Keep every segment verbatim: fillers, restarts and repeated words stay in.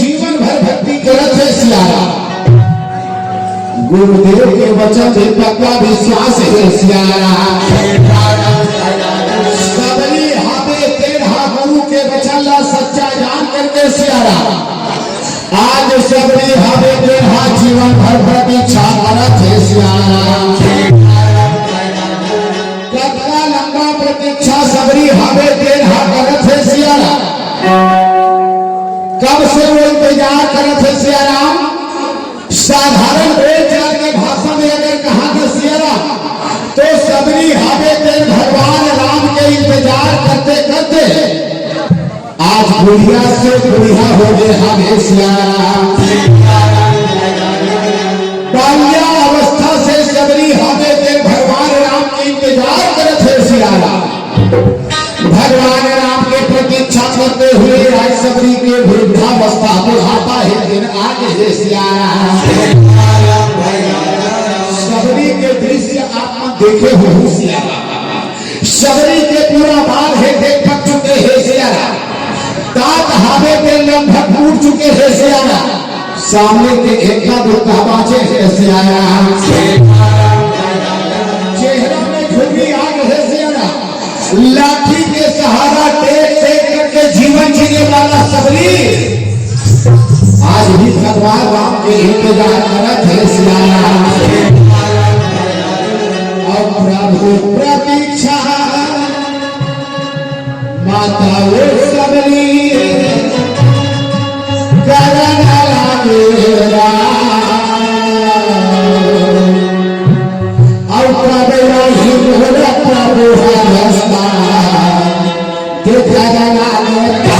जीवन भर भक्ति करत हे सियारा। गुरुदेव के वचन पे पक्का विश्वास हे सियारा। सबरी हावे तेन हा गुरु के वचन ला सच्चा जान करके सियारा। आज सबरी हावे तेन हा जीवन भर प्रतीक्षा करत हे सियारा। कतका लंबा प्रतीक्षा सबरी हावे तेन हा करत हे सियारा। कब से वो इंतजार करत हे सियाराम। साधारण बोलचाल के भाषा में अगर कहा था सियाराम, तो सबरी हावे तेन भगवान राम के इंतजार करते करते आज बुढ़िया से बुढ़िया हो गए हावे सियाराम। बाल्या अवस्था से सबरी हावे तेन भगवान राम के इंतजार करत हे सियाराम। भगवान राम के प्रतीक्षा करते हुए आज सबरी के वृद्धावस्था, बुढ़ापा हे तेन आगे हे सियाराम। सबरी के दृश्य आप मन देखे हो सियाराम। सबरी के पूरा बाल हे तेन पक चुके हे सियाराम। दांत हावे तेन लगभग टूट चुके हे सियाराम। सामने के एका दुक्का बाचे हे सियाराम। चेहरा में झुर्री आ गए हे सियाराम। लाठी के सहारा टेक टेक करके जीवन जीने वाला सबरी आज भी भगवान राम के इंतजार करत हे सियाराम। अब प्रभु प्रतीक्षा माता वो सबरी करन लागेला। अउ कबे रही मोर प्रभु हरस्ता, देखन लागेला।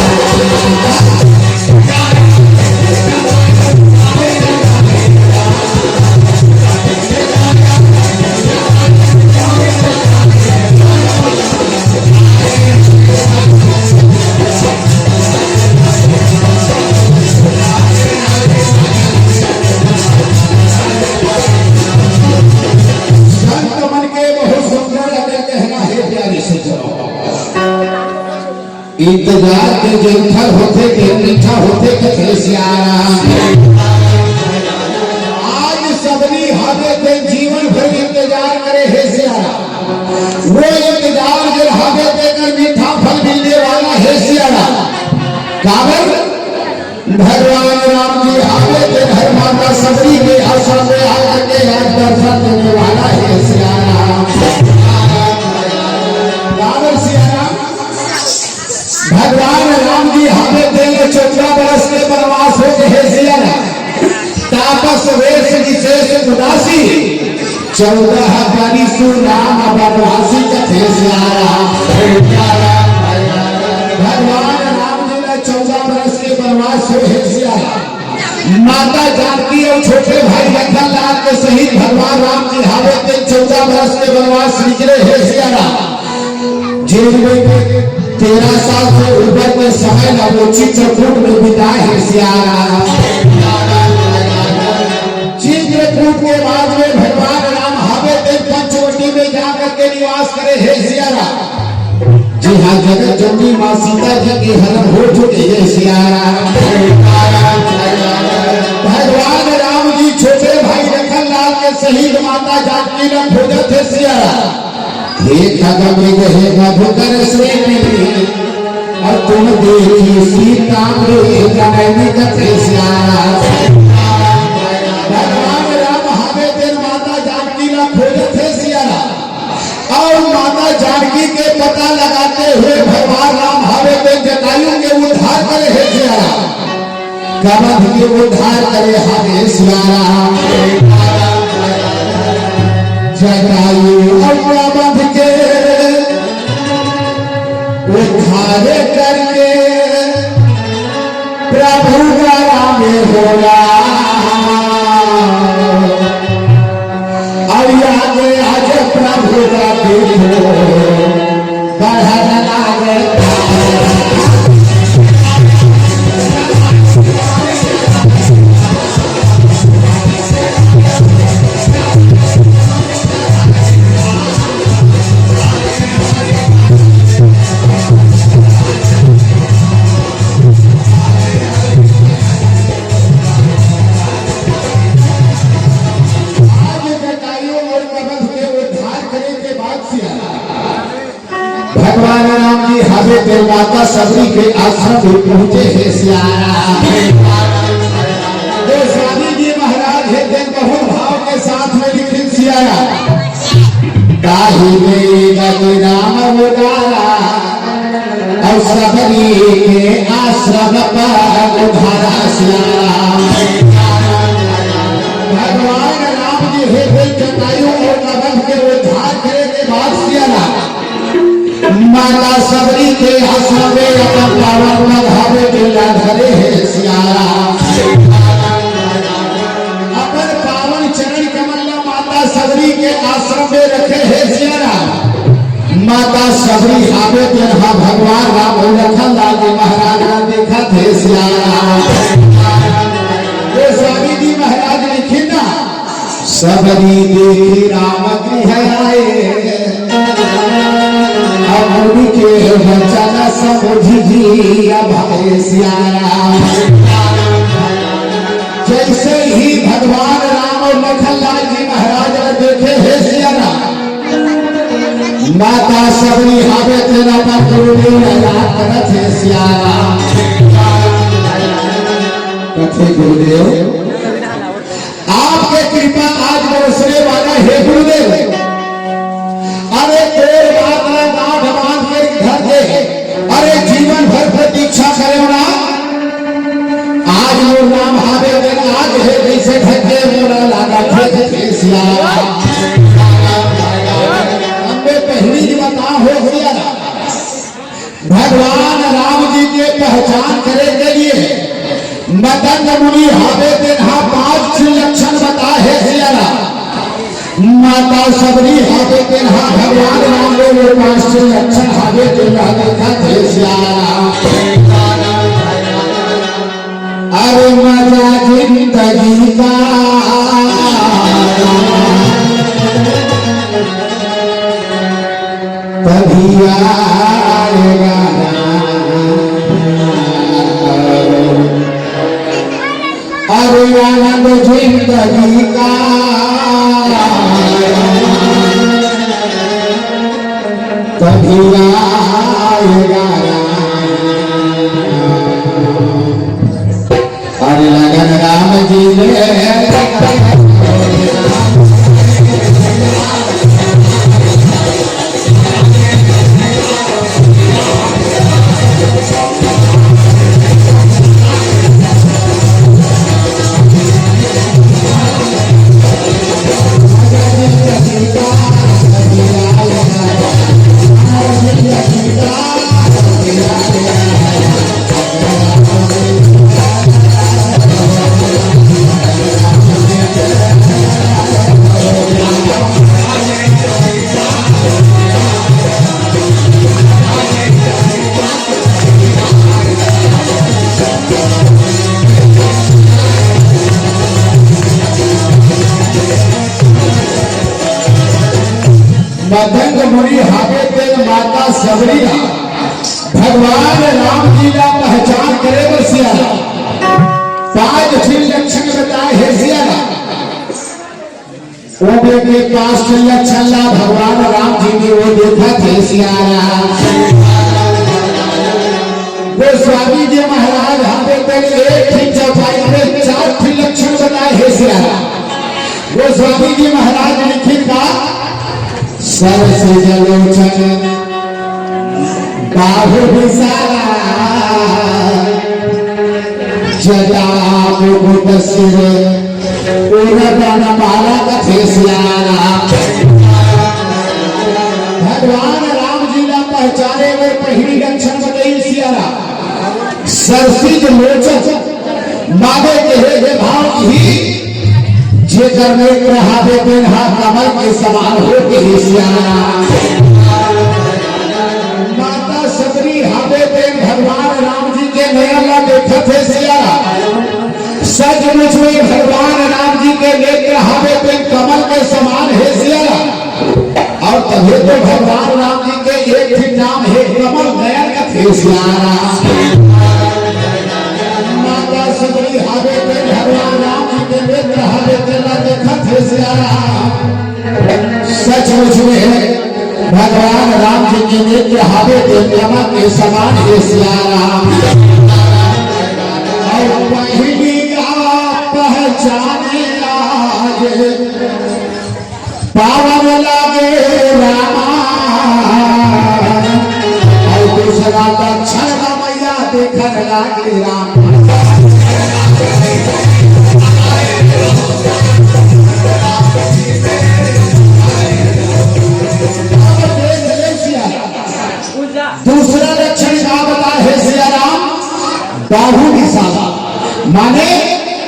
संत मन के बहुत सुंदर अगर कहना हे प्यारे सज्जनों। इंतजार के जेन फल होथे, तेन मीठा होथे, कथे सियाराम। आज सबरी हावे तेन जीवन भर इंतजार करे हे सियाराम। वो इंतजार जेन हावे तेकर मीठा फल मिलने वाला हे सियाराम। काबर? भगवान राम जी हावे तेन हर माता सबरी के आश्रम में आकर के आज दर्शन देने वाला हे सियाराम। काबर सियाराम? भगवान राम जी हावे तेन चौदह बरस के बनवास हो गए हे सियाराम। तापस वेश विशेष उदासी, चौदह बरिस नाम बनवासी कथे सियाराम। भगवान राम जी ला चौदह बरस के बनवास हो हे सियाराम। माता जानकी अउ छोटे भाई लखन लाल के सहित भगवान राम जी हावे तेन चौदह बरस के बनवास निकले हे सियाराम। जेल में तेरह साल से ऊपर के समय ला वो चित्रकूट में बिताए हे सियाराम। चित्रकूट के बाद में भगवान राम हावे तेन पंचवटी में जाकर के निवास करे हे सियाराम। जी हाँ, जगत जननी माँ सीता जी के हरण हो चुके हे सियाराम। भगवान राम जी छोटे भाई लखन लाल के सहित माता जानकी ला खोजत हे सियाराम। हे खग मृग हे मधुकर श्रेणी, अउ तुम देखी सीता मृग नैनी कथे सियाराम। भगवान राम हावे तेन माता जानकी ला खोजत हे सियाराम। अउ माता जानकी के पता लगाते हुए भगवान राम हावे तेन जटायु के उद्धार करे हे सियाराम। कबंध के उद्धार करे हावे सियाराम। जटायु अउ कबंध के उद्धार करके प्रभु का राम होला। अउ आगे आज प्रभु का देखो बढ़न लागे। ते माता सबरी के आश्रम में पहुंचे हे सियारा। गोस्वामी जी महाराज हे तेन बहुत भाव के साथ में लिखिन सियारा। ताहि में गति राम उदारा, अउ सबरी के आश्रम पर उधारा सियारा। भगवान राम जी हे तेन जटायु अउ नवल के उद्धार करे के बाद सियारा माता सबरी के आश्रम में अपन पावन पग हवे के ला धरे हे सियारा। अपन पावन चरण कमल ला माता सबरी के आश्रम में रखे हे सियारा। माता सबरी हवे तेन हा भगवान राम अउ लखन लाल जी महाराज ला देखत हे सियारा। गोस्वामी जी महाराज लिखिन ना, सबरी देखि राम गृह आए, अउर के वचन समुझि जिया भए सियारा। जइसे ही भगवान राम अउ लखन लाल जी महाराज ला देखे हे सियारा, माता सबरी हवे तेन अपन गुरुदेव ला याद करत हे सियारा। कथे गुरुदेव, आपके कृपा आज बरसने वाला हे गुरुदेव। अरे तोर बात ला गांठ बांध के धर दे। अरे जीवन भर प्रतीक्षा करे ना। आज मोर नाम हवे तेन आज हे जइसे ढके मोला लागत हे सियारा। हमने पहली ही बता हो सियारा। भगवान राम जी के पहचान करे के लिए मतंग मुनि हवे तेन हा पांच ठिन लक्षण बताए हे सियारा। माता सबरी हवे तेन हा भगवान राम ले वो पांच ठिन लक्षण हवे तेन हा देखत हे सियारा। अरे मजा जिंदगी का तभी आएगा ना। अरे आनंद जिंदगी का तभी आएगा ना। अरे लगन राम जी में। मतंग मुनि हावे तेन माता सबरी ला भगवान राम जी ला पहचान करे बर सियारा पांच ठिन लक्षण बताए हे सियारा। ओमे के पांच ठिन लक्षण ला भगवान राम जी में वो देखत हे सियारा। गोस्वामी जी महाराज हावे तेन एक ठिन चौपाई में चार ठिन लक्षण बताए हे सियारा। गोस्वामी जी महाराज लिखिन का सरसिज लोचन बाहु विशाल जटा मुकुट सिर उर बन माला कथे सियारा। भगवान राम जी ला पहचाने में पहली लक्षण बताई सियारा। सरसिज लोचन माने के हे, हे भाव की जेकर नेत्र हावे तेन हा कमल के समान हो के हे सियारा। माता सबरी हावे तेन भगवान राम जी के नयन ला देखत हे सियारा। सचमुच में भगवान राम जी के नेत्र हावे तेन कमल के समान हे सियारा। अउ तभे तो भगवान राम जी के एक ही नाम हे कमल नयन कथे सियारा। माता सबरी हावे तेन भगवान राम जी के नेत्र हावे तेन ला देखत हे सियारा। सचमुच में भगवान राम जी के नेत्र हावे चंद्रमा के समान हे सिया राम। अउ पहिली का पहचाने लागे, पावन लागे रामा। अउ दूसरा लक्षण ला मैया देखन लागे राम। दूसरा लक्षण का बता हे सिया राम? बाहु विशाल, माने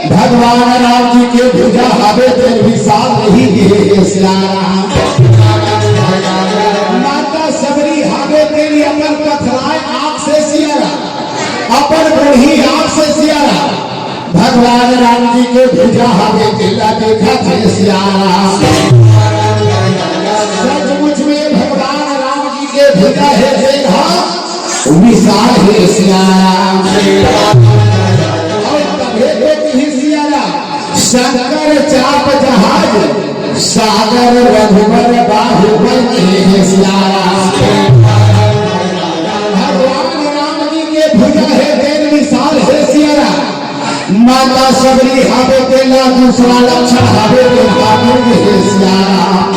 भगवान राम जी के भुजा हवे तेन विशाल रही हे, हे सिया राम। माता सबरी हवे तेन अपन पथराए आँख से सिया राम, अपन बूढ़ी आँख से सिया राम। भगवान राम जी के भुजा हवे तेला देखत हे सिया राम। सचमुच में भगवान राम जी के भुजा हे तेन ह विशाल हे सिया राम। अउ तभे तो किही सिया राम, शंकर चाप जहाज, सागर रघुबर बाहुबल हे सिया राम। भगवान राम जी के भुजा हे तेन विशाल हे सिया राम। माता सबरी हवे तेला दूसरा लक्षण हवे तेन पागल हे सिया राम।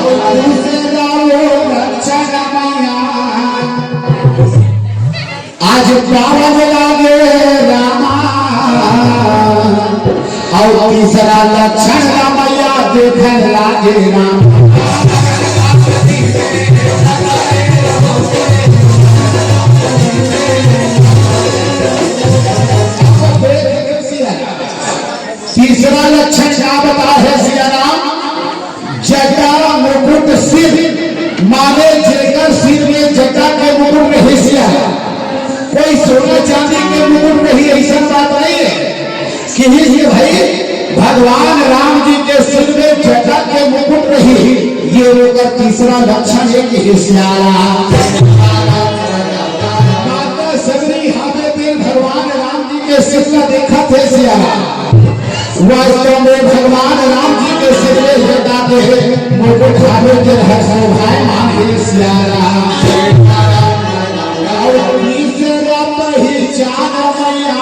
अउ दूसरा वो लक्षण मैया आज पावन लागे रामा। अउ तीसरा लक्षण ला मैया देखन लागे राम। तीसरा लक्षण का बता हे सिया राम? जटा मुकुट सिर, माने जेकर सिर में जटा के मुकुट रहिस या, कोई सोना चांदी के मुकुट रही, ऐसा बात नहीं है। किहिस कि भाई, भगवान राम जी के सिर में जटा के मुकुट रही, ये ओकर तीसरा लक्षण है कि सिया राम। माता सबरी हवे तेन भगवान राम जी के सिर ला देखत हे सिया राम। वास्तव में भगवान राम जी के सिर में जटा के मुकुट हवे तेन हर शोभायमान हे सिया राम। अउ तीसरा पहचान मैया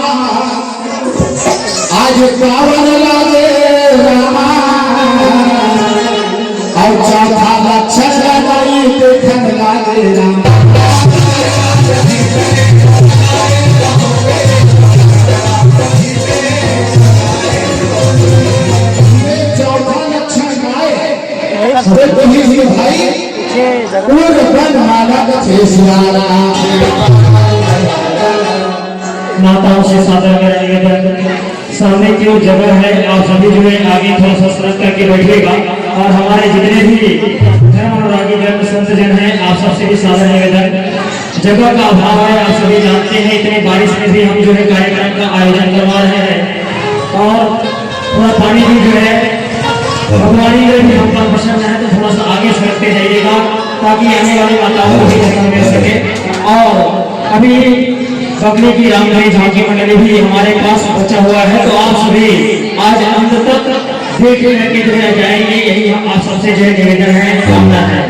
आज पावन लागे रामा। अउ चौथा लक्षण ला मैया देखन लागे राम। ये चौथा लक्षण का हे? अरे कहिस कि भाई, उर बन माला का फेसियाला। माताओं से सादर मेरा निवेदन, सामने की जो जगह है, आप सभी जो है आगे थोड़ा सा सरक करके बैठिएगा। और हमारे जितने भी धर्म अनुरागी जन, संत जन हैं, आप सबसे भी सादर निवेदन, जगह का अभाव है, आप सभी जानते हैं, इतनी बारिश में भी हम जो है कार्यक्रम का आयोजन करवा रहे हैं। और थोड़ा पानी भी जो है, भगवानी में भी हम पर प्रसन्न है, तो थोड़ा सा आगे सरकते जाइएगा, ताकि आने वाली माताओं को भी जगह मिल सके। और अभी बगले की रामधुनी झांकी मंडली भी हमारे पास बचा हुआ है, तो आप सभी आज अंत तक देख करके जो है जाएंगे, यही हम आप सबसे जो है निवेदन है, कामना है।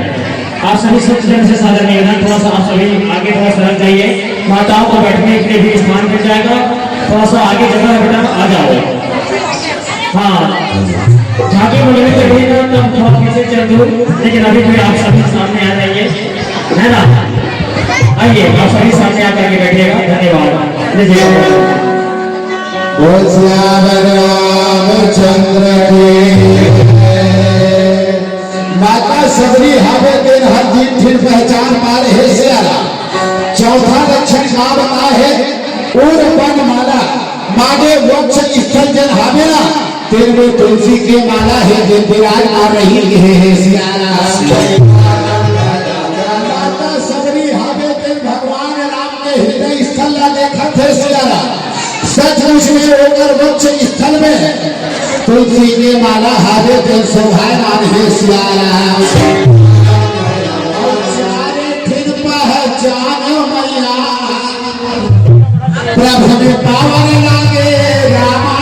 आप सभी संत जन से सादर निवेदन, थोड़ा सा आप सभी आगे थोड़ा सरक जाइए, माताओं को बैठने के लिए भी स्थान मिल जाएगा। थोड़ा सा आगे जगह है बेटा, आ जाओ। हाँ, झांकी मंडली के भी ना, तब थोड़ा पीछे चल दो, लेकिन अभी फिर आप सभी सामने आ जाइए, है ना? आइए, आप सभी सामने आकर के बैठिएगा। धन्यवाद। जय जय। बोल सियावर रामचंद्र की। माता सबरी हवे तेन हर दिन फिर पहचान पाए हे सियाला। चौथा लक्षण का बता हे? उर बन माला, माने वक्ष स्थल जन हवे ना, तेन में तुलसी के माला हे, जे विराजमान रही हे, हे सियाला। माता सबरी हवे तेन भगवान राम के हृदय स्थल ला देखत हे सियाला। सचमुच में ओकर वक्ष स्थल में तुलसी के माला हवे तेन शोभायमान हे सियाला। अउ चारे ठिन पहचान मैया, प्रभु में पावन लागे रामा।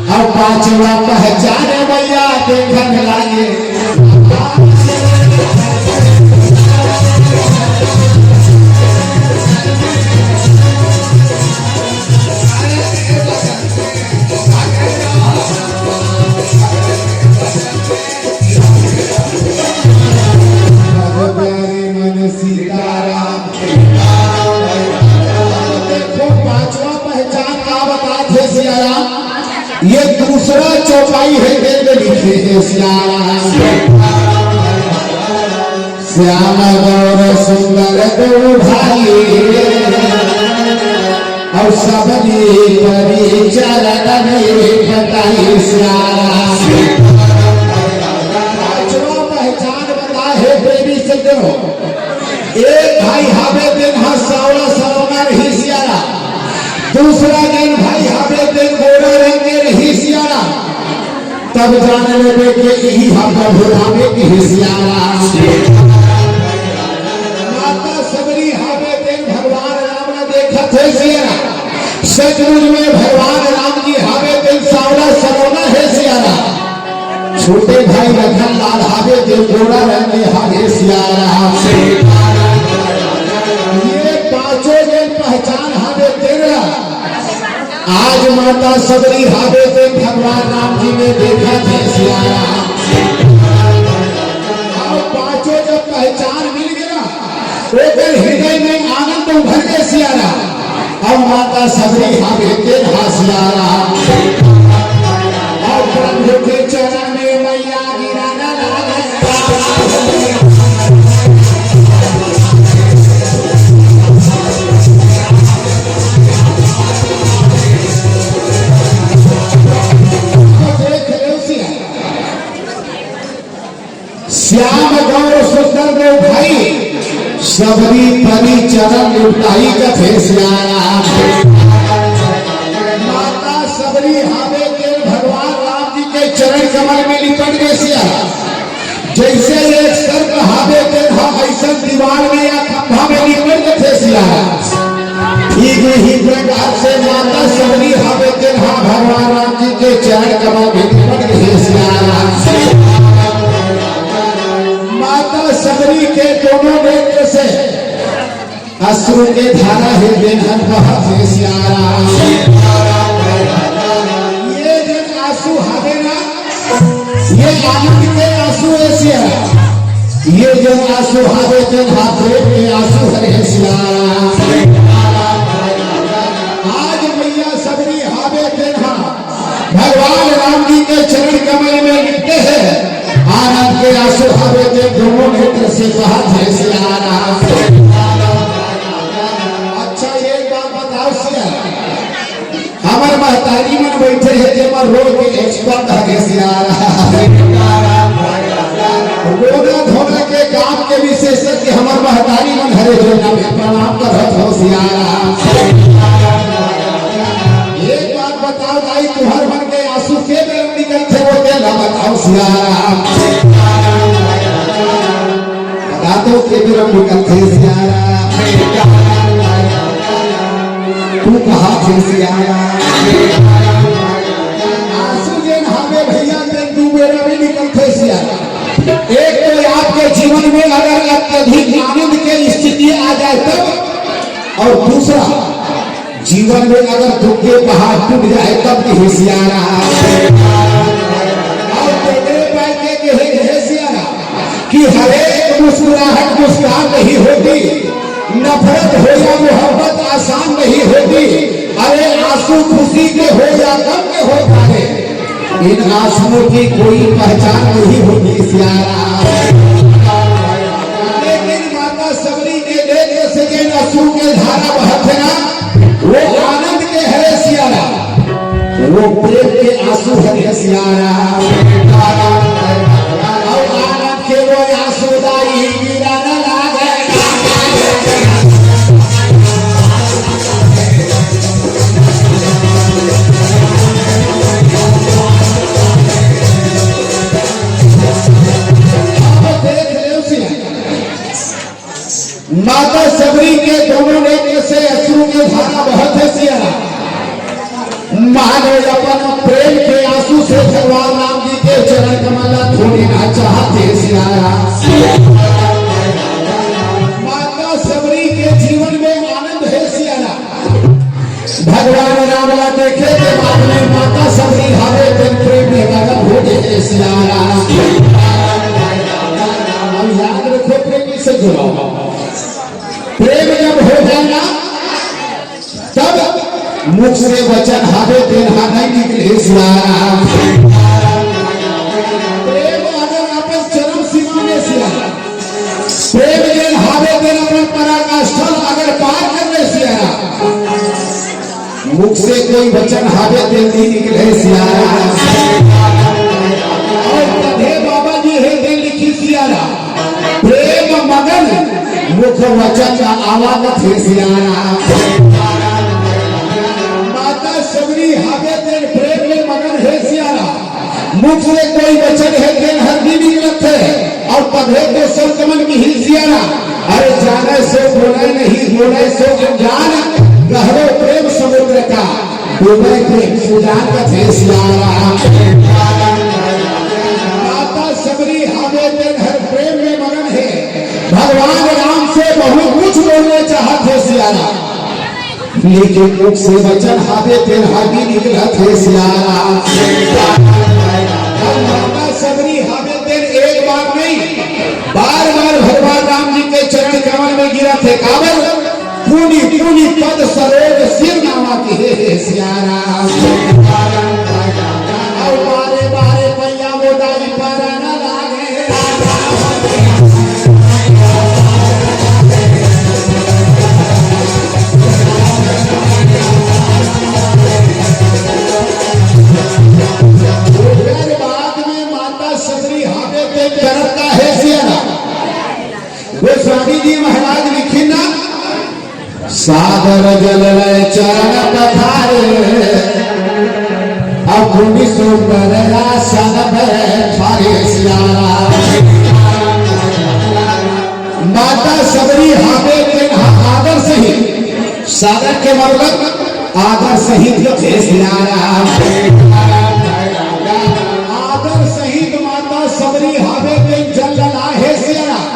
अउ पांचवा पहचान मैया देखन लागे। ये दूसरा चौपाई है, तेरे लिखे है सियारा। श्याम गौर सुंदर दो भाई, और सबरी परी चरण में बताई सियारा। पांचवा पहचान बता है देवी सज्जनों। एक भाई हावे तेन हा सावला सलोना रहिस सियारा, दूसरा जन भाई हावे तेन गोरा रंग के रहिस सियारा। तब जान लेबे के इही हा प्रभु रामे के हे सियारा। माता सबरी हावे तेन भगवान राम ला देखत हे सियारा। सचमुच में भगवान राम जी हावे तेन सावला सलोना हे सियारा। छोटे भाई रतन लाल हावे तेन गोरा रंग के हावे सियारा। ये पांचों जन पहचान हावे तेन ला। आज माता सबरी हावे तेन भगवान राम जी में देखत हे सियारा। अब पांचों जब पहचान मिल गया, ओकर हृदय में आनंद उभर के सियारा। अब माता सबरी हावे तेन हा सियारा। अब प्रभु के चरण में मैया गिराना लागे। श्याम गौर सुंदर दो भाई, सबरी परी चरण लिपटाई कथे सियारा। माता सबरी हावे तेन भगवान राम जी के चरण कमल में लिपट गे सियारा। जैसे एक सर्प हावे तेन हा अइसन दीवार में या खंभा में लिपट गे थे सियारा। ठीक ही प्रकार से माता सबरी हावे तेन हा भगवान राम जी के चरण कमल में लिपट गे थे सियारा। माता सबरी के दोनों नेत्र से अश्रु के धारा हे तेन हा बहत हे सियारा। ये जन आंसू हावे ना, ये आनंद के आंसू हे सियारा। ये जन आंसू हावे तेन हा प्रेम के आंसू हरे हे सियारा। आज मैया सबरी हावे तेन हा भगवान राम जी के चरण कमल में लिपटे हे। आनंद के आंसू हावे तेन दोनों नेत्र से बहत हे सियारा। अच्छा, एक बात बताओ सियारा, हमर महतारी मन बैठे हे, जेमा रो के expert हरे सियारा। रोना धोना के काम के विशेषज्ञ हमर महतारी मन हरे, जेला मैं प्रणाम करत हौं सियारा। एक बात बताओ दाई, तुहर मन के आंसू के बेर निकलथे, वो तेला बताओ सियारा। बता दो के बेर निकलथे सियारा। तू कहा थे सियारा। आंसू जेन हावे भैया, तेन दू बेरा में निकलथे सियारा। एक तो आपके जीवन में अगर अत्यधिक आनंद के स्थिति आ जाए तब, और दूसरा जीवन में अगर दुख के पहाड़ टूट जाए तब की हे सियारा। और तेरे पाए के, के हे, हे सियारा कि हर एक मुस्कुराहट मुस्कान नहीं होती, नफरत हो या मोहब्बत आसान नहीं होती। अरे आंसू खुशी के हो या गम के होता है, इन आंसुओं की कोई पहचान नहीं होती सियारा। लेकिन माता सबरी के नेत्र से जेन आंसू के धारा बहत हे ना, वो आनंद के हरे सियारा, वो प्रेम के आंसू हरे सियारा। और आनंद के वो आंसू दाई गिरा न लागे। अब देख ले उसी माता सबरी के दोनों नेत्र से अश्रु के धारा बहत हे सियारा। मानो अपन प्रेम के आंसू से भगवान राम जी के चरण कमल ला धोने ना चाहत हे सियारा। माता सबरी के जीवन में आनंद हे सियारा। भगवान राम ला देखे के बाद में माता सबरी हावे तेन प्रेम में मगन हो गे हे सियारा। अब याद रखो, प्रेमी से जुड़ो। प्रेम जब हो जाए ना, तब मुख से वचन हावे तेन हा नहीं निकले सियाराम। प्रेम अगर अपन चरम सीमा में सियाराम, प्रेम जेन हावे तेन अपन पराकाष्ठा अगर पार कर ले सियाराम। मुख से कोई वचन हावे तेन नहीं निकले सियाराम। और तभे बाबा जी हे तेन लिखी सियाराम। प्रेम मगन मुख वचन का आवागत हे सियाराम। माता सबरी हावे तेन प्रेम में मगन हे सियाराम। मुख से कोई वचन हे तेन हर नहीं निकलत हे। और तभे तो संक्रमण की ही सियाराम। अरे जाने से बोले नहीं, बोले से अनजान, गहरे प्रेम समुद्र का डूबे प्रेम सुजान कथे सियाराम। माता सबरी हावे तेन हर प्रेम में मगन हे। भगवान राम से बहुत कुछ बोलना चाहत हे सियाराम, लेकिन मुख से वचन हावे तेन हा नहीं निकलत हे सियाराम। और माता सबरी हावे तेन एक बार नहीं, बार बार भगवान राम जी के चरण कमल में गिरत हे। काबर? पुनि पुनि पद सरोज सिर नावा के हे, हे सियाराम। और बारे बारे पैया मोदाई पारा ना लागे। ओकर बाद में माता सबरी हावे तेन करत का हे सियाराम। गोस्वामी जी महाराज लिखिन ना, सादर जल लय चरण पखारे, अब मुनि सुंदर आसन बैठारे सियाराम। माता सबरी हावे तेन हा आदर सहित, सादर के मतलब आदर सहित हे सियाराम। आदर सहित माता सबरी हावे तेन जल लाए हे सियाराम।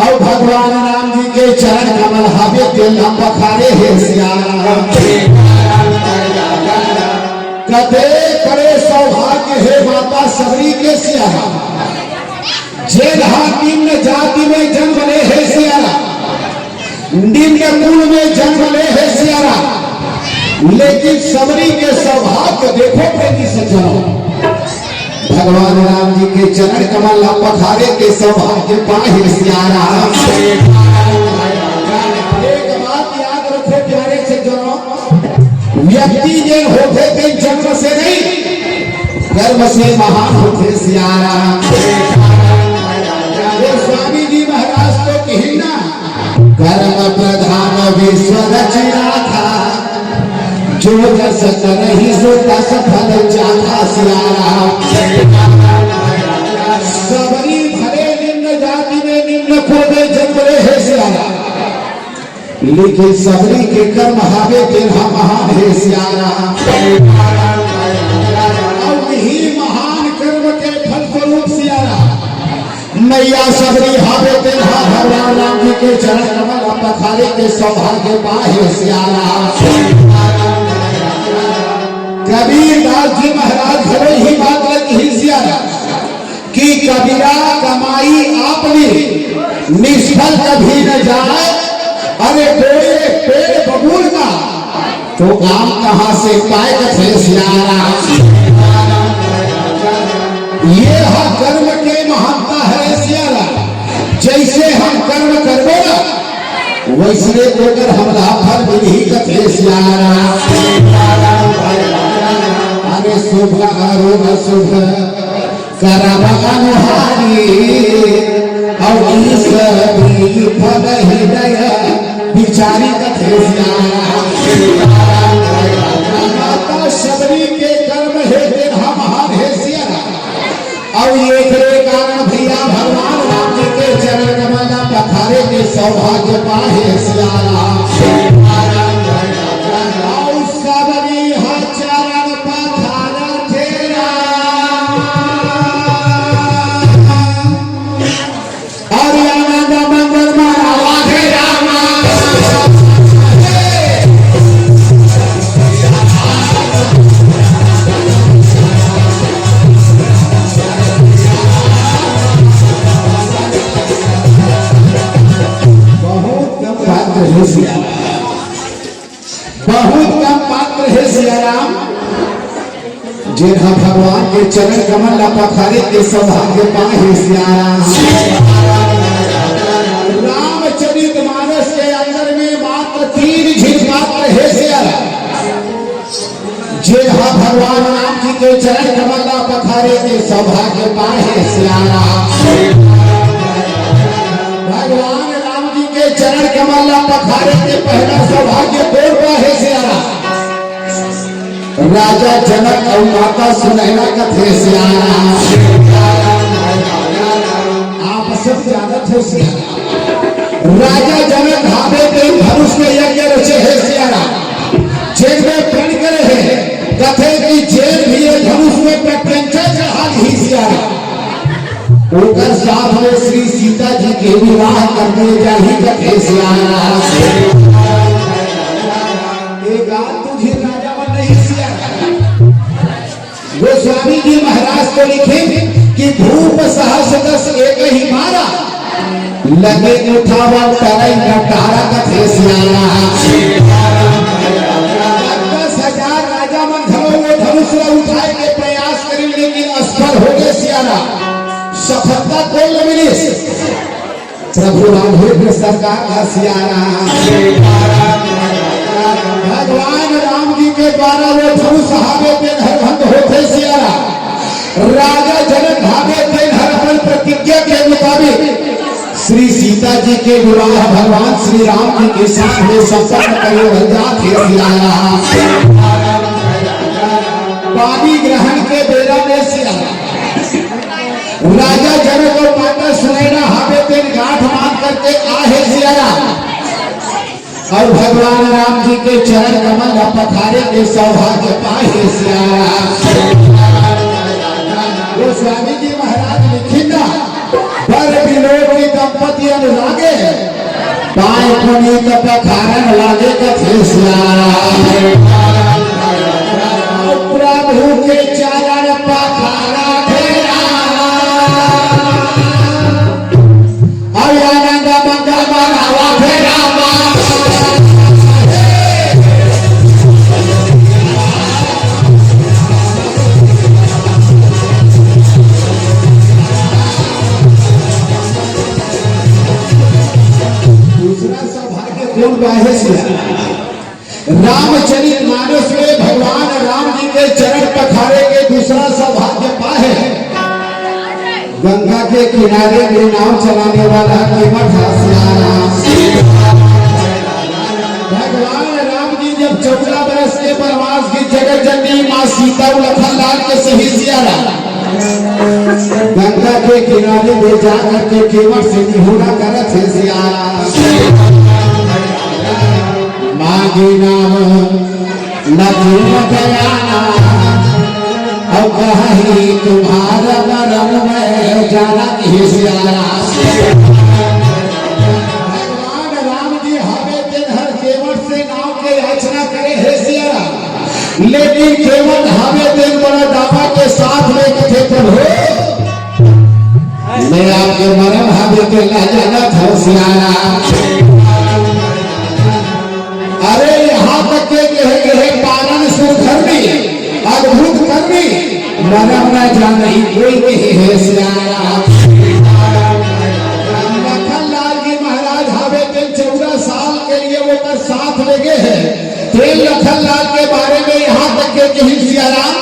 और भगवान राम जी के चरण कमल हावे तेन ला पखारे हे सियाराम। कते बड़े सौभाग्य हे माता सबरी के सियाराम। जेन हा निम्न जाति में जन्म ले हे सियाराम, निम्न कुल में जन्म ले हे सियाराम, लेकिन सबरी के सौभाग्य देखो प्रेमी सज्जनों, भगवान राम जी के चरण कमल ला पखारे के सौभाग्य पाए हे सियाराम। एक बात याद रखो प्यारे सज्जनों, व्यक्ति जेन होथे तेन जन्म से नहीं, कर्म से महान होथे सियाराम। गोस्वामी जी महाराज तो कही ना, कर्म प्रधान विश्व रचना था, जो जस करहि सो तस फल चाखा सियाराम। सबरी भले निम्न जाति में निम्न कुल में जन्म ले हे सियाराम, लेकिन सबरी के कर्म हावे तेन हा महान हे सियाराम। अउ इही महान कर्म के फलस्वरूप सियाराम, मैया सबरी हावे तेन हा भगवान राम जी के चरण कमल ला पखारे के सौभाग्य पाए हे सियाराम। कबीर दास जी महाराज घलो इही बात ला कही सियाराम। कि कबीरा कमाई आपनी निष्फल कभी न जाए, अरे बोए पेड़ बबूल का तो आम कहाँ से पाए कथे सियाराम। ये हा कर्म के महानता हे सियाराम। जैसे हम कर्म करबो ना, वैसने ओकर हमला फल मिलही कथे सियाराम। अरे शुभ अरु अशुभ करब अनुहारी, अउ ईश दीप हृदय विचारी कथे सियाराम। माता सबरी के कर्म हे तेन हा महान हे सियाराम। अउ एकरे कारण भैया भगवान राम जी के चरण कमल ला पखारे के सौभाग्य पाए हे सियाराम। अउ सबरी हा चरण पखारथे राम। अरे आनंद मंगल मारा लागे रामा। पात्र हे सिया राम, जेन ह भगवान के चरण कमल ला पखारे के सौभाग्य पाए हे सिया राम। रामचरित मानस के अंदर में मात्र तीन झिन पात्र हे सिया राम, जेन ह भगवान राम जी के चरण कमल ला पखारे के सौभाग्य पाए हे सिया राम। भगवान राम जी के चरण कमल ला पखारे के पहला सौभाग्य कोन पाए हे सिया राम? राजा जनक अउ माता सुनैना कथे सिया राम। आप सब जानत हो सिया राम। राजा जनक हावे तेन धनुष में यज्ञ रचे हे सिया राम। जेन में प्रण करे हे, कथे कि जेन भी ये धनुष में प्रत्यंचा चढ़ा दी सिया राम, ओकर साथ में श्री सीता जी के विवाह कर दिए जाही कथे सिया राम। ये बात तुझे राजा मन नहीं सिया राम। गोस्वामी जी महाराज तो लिखे कि भूप सहस दस एक ही मारा, लगे उठावन तरई न टारा कथे सिया राम। दस हजार राजा मन घलो वो धनुष ला उठाए के प्रयास करिन, लेकिन असफल हो गए सिया राम। सफलता कोई न मिलिस। प्रभु राघवेंद्र सरकार का सिया राम। भगवान राम जी के द्वारा वो धनुष हावे तेन हर भंग होथे सिया राम। राजा जनक हावे तेन हर अपन प्रतिज्ञा के मुताबिक श्री सीता जी के विवाह भगवान श्री राम जी के साथ में संपन्न करे बर जात हे सिया राम। पानी ग्रहण के बेरा में सिया राम। राजा जनक अउ माता सुनैना हावे तेन गांठ बांध करके आहे सिया राम। अउ भगवान राम जी के चरण कमल ला पखारे के सौभाग्य पाए हे सिया राम। गोस्वामी जी महाराज लिखिन ना, बर बिलोकी दंपति अनुरागे, पाए पुनीत पखारन लागे कथे सिया राम। प्रभु के चरण पखारा थे राम। अउ आनंद मंगल मनावा थे राम। दूसरा सौभाग्य कोन पाए हे सिया? रामचरित मानस में भगवान राम जी के चरण पखारे के दूसरा सौभाग्य पाए हे। गंगा के किनारे में नाव चलाने वाला केवट हा सिया राम। भगवान राम जी जब चौदह बरस के वनवास की जगत जननी माँ सीता अउ लखन लाल के सही सिया राम गंगा के किनारे में जा करके केवट से निहोरा करत हे सिया राम। मांगी नाम लखन दयाना, अउ कहीं तुम्हारा मरम मैं जाना हे सिया राम। भगवान राम जी हवे तेन हर केवट से नाव के याचना करे हे सिया राम। लेकिन केवट हवे तेन बड़ा दावा के साथ में कथे, प्रभु, मैं आपके मरम हवे तेन ला जानत हंव सिया राम। अरे, यहाँ तक के कहे, कहे पालन सुरधर्मी, अद्भुत कर्मी, मरम न जानही कोई कहे हे सिया राम। लखन लाल जी महाराज हवे तेन चौदह साल के लिए ओकर साथ लेगे हे। तेन लखन लाल के बारे में यहाँ तक के कहिन सिया राम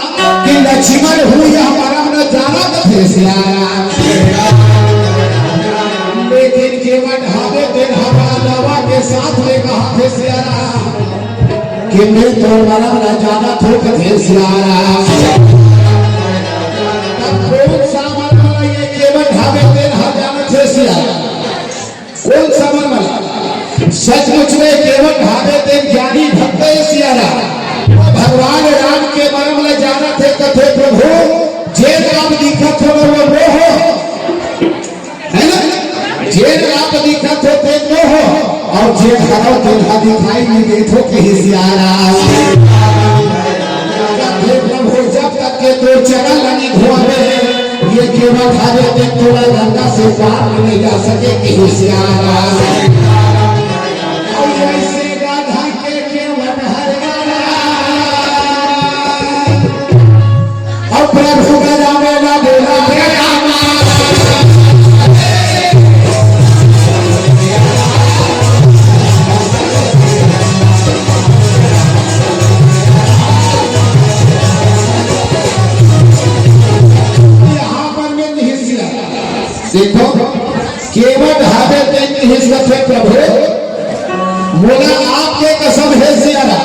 कि लक्ष्मण हूँ यह मरम न जानत हे सिया राम। लेकिन केवट हवे तेन हवा दवा के साथ में कहा थे सिया राम कि मैं तो मरम न जानत हंव कथे सिया राम। तब कोन सा मरम ला ये केवट हवे तेन ह जानत हे सिया राम। कोन सा मरम ला? सचमुच में केवट हवे तेन ज्ञानी भक्त हे सिया राम। भगवान राम के मरम ला जानत हे कथे, प्रभु, जेन आप दिखत हो वो, वो हो, है ना? जेन आप दिखत हो तेन वो हो, अउ जेन हरव तेन ह दिखाई नइ देत हो कहे सिया राम। कथे, प्रभु, जब तक के तोर चरण ला नइ धोबे, ये केवट हवे तेन तोला गंगा से पार नइ जा सके कहे सिया राम। अउ जैसे राधा के केवट हर गाना, प्रभु का राम ना बोला, हे राम। यहाँ पर मैं नहीं सिया। देखो, केवट हावे तेन हिस्सा थे प्रभु, मोला आपके कसम हे सियारा,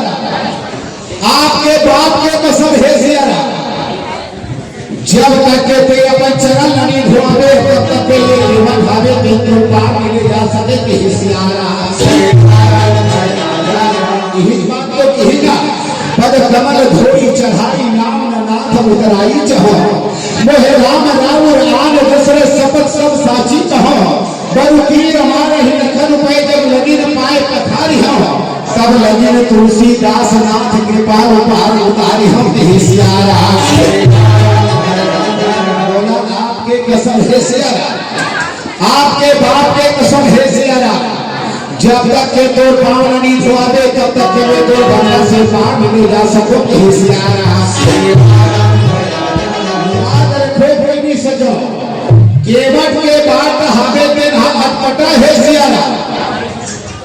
आपके बाप के कसम हे सियारा, जब तक के ते अपन चरण ल नहीं धोआवे, तब तक के ये केवट हावे तेन तो पार नहीं ले जा सके के हे सियारा। यही बात तो कही ना, पद कमल धोई चढ़ाई, नाम न नाथ उतराई चहो। मोहे राम राउर आन दूसरे शपथ सब साची कहो। बरु तीर मारहि लखन पै जब लगिन पाए पखारिहौं। तब लगिन तुलसीदास नाथ कृपा उपहार उतारिहौं। हे सियारा। बोला आपके कसम हे सियारा। आपके बाप के कसम हे सियारा। जब तक के तोर पाँव ल नी धोआबे, तब तक के मैं तोर बंधन से पार नहीं जा सको। हे सियारा। याद रखो कोई भी सजो, केवट के बात हावे तेन हा अटपटा हे सियारा,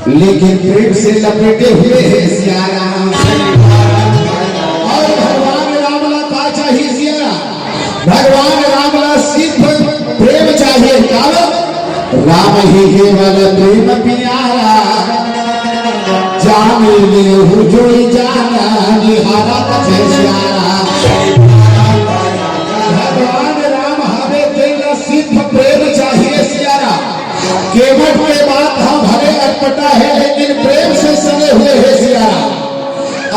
लेकिन प्रेम से लपेटे हुए हे सियारा। और भगवान राम ला का चाही सियारा? भगवान राम ला सिद्ध प्रेम चाहिए। काला राम ही केवल प्रेम पियारा, जान ले हुजूर जान निहारा। कथे सियारा। भगवान राम हवे तेला सिद्ध प्रेम चाहिए सियारा। केवट के बात हा भले अटपटा है, लेकिन प्रेम से सने हुए है सियारा।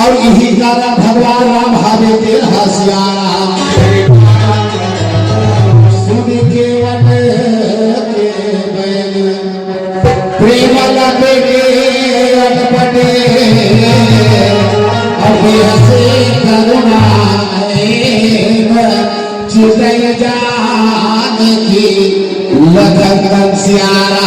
और यही कारण भगवान राम हवे तेल हा सियारा। सुन केवट के बैल प्रेम लगे अटपटे, अब हंसे करुणा चितई जान की लखन सियारा।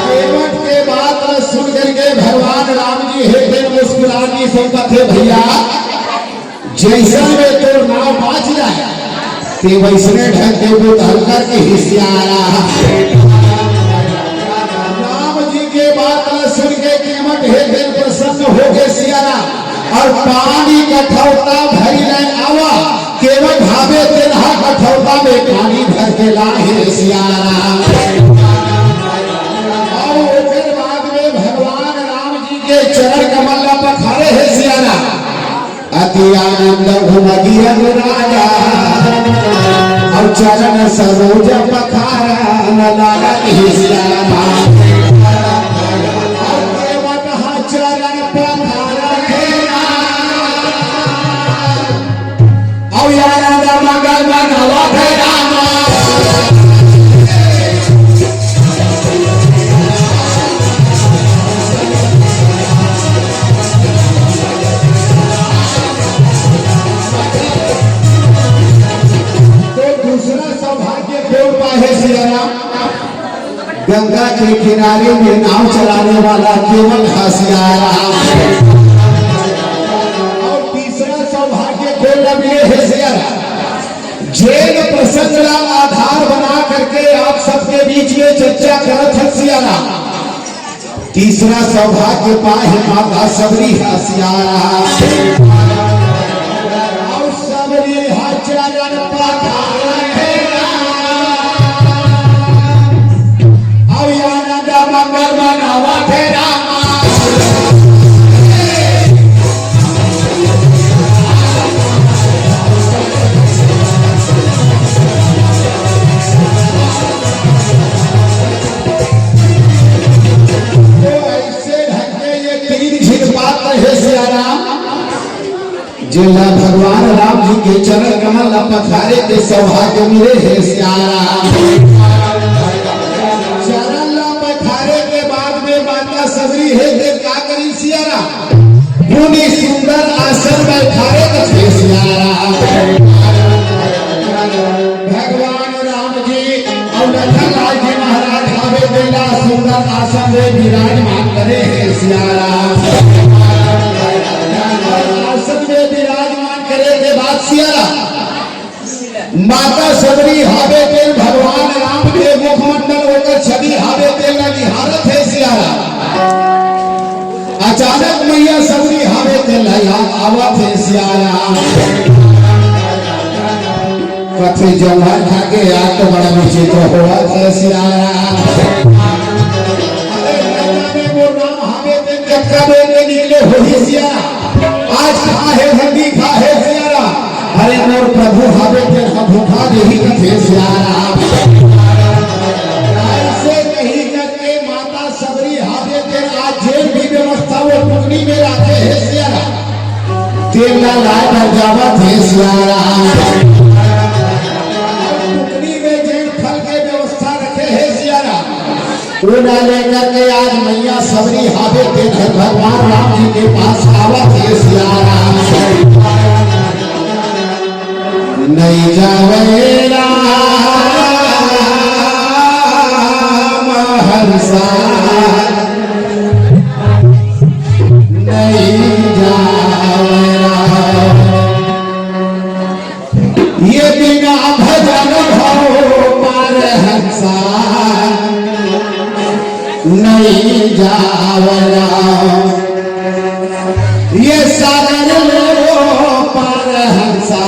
केवट के बात सुन करके भगवान राम जी हे दिन मुस्कुरा जी से कथे, भैया, जैसन में तोर नाव बाच जाए, ते वैसने ढंग के वो धन करके हे सियारा। राम जी के बात सुन के केवट हे दिन प्रसन्न हो गए सियारा। और पानी कठौता भरी ले आवा, केवट हावे तेन हा कठौता में पानी भर के ला हे सियारा। और ओकर बाद में भगवान राम जी के चरण कमल ला पखारे हे सियारा। अति आनंद उमगी अनुरागा, और चरण सरोज पखारन लागत हे सियारा। और केवट हा चरण पखारत हे राम। और आनंद मंगल मनावत हे राम। तो दूसरा सौभाग्य कौन पाए सियारा? गंगा के किनारे में नाव चलाने वाला केवट हा सियारा। और तीसरा सौभाग्य कौन मिले हे सियारा? जेन प्रसंग ला आधार बना करके आप सबके बीच में चर्चा करत हे सियारा। तीसरा सौभाग्य पाए माता सबरी हा सियारा। और सबरी हा चरण पखारे हे राम। और आनंद मंगल मनावत हे राम। तो ऐसे ढंग के ये तीन झिन पात्र हे सियाराम, जेला भगवान राम जी के चरण कमल ला पखारे के सौभाग्य मिले हे सियाराम। चरण ला पखारे के बाद में माता सबरी हे के का करी सियाराम? मुनि सुंदर आसन बैठारे कथे सियाराम। भगवान राम जी और लखन लाल जी महाराज आवे बेला सुंदर आसन में विराजमान करे हे सियाराम। आसन में विराजमान करे के बाद माता सबरी हावे तेन भगवान राम के मुखमंडल ओकर छवि हावे तेन ला निहारत हे सियारा। अचानक मैया सबरी हावे तेन ला याद आवत हे सियारा। कथे जौहर खा के याद तो बड़ा विचित्र होवत हे सियारा। अरे मैया में वो राम हावे तेन जब कब के निकले होही सियारा। आज खा हे हंडी खा हे सियारा। अरे मोर प्रभु हावे तेन ह भूखा देही कथे सियारा। ऐसे नहीं करके माता सबरी हावे तेन आज जेन भी व्यवस्था वो टुकनी में राखे हे सियारा। तेन ला लाय बर जावत हे सियारा। टुकनी में जेन फल के व्यवस्था रखे हे सियारा। ओला लेकर के आज मैया सबरी हावे तेन ह भगवान राम जी के पास आवत हे सियारा। नहीं जावे राम हंसा, नहीं जावे राम। ये बिना भजन भव पार हंसा, नहीं जावरा। ये सागर लो पार हंसा,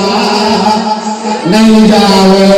नहीं जावरा।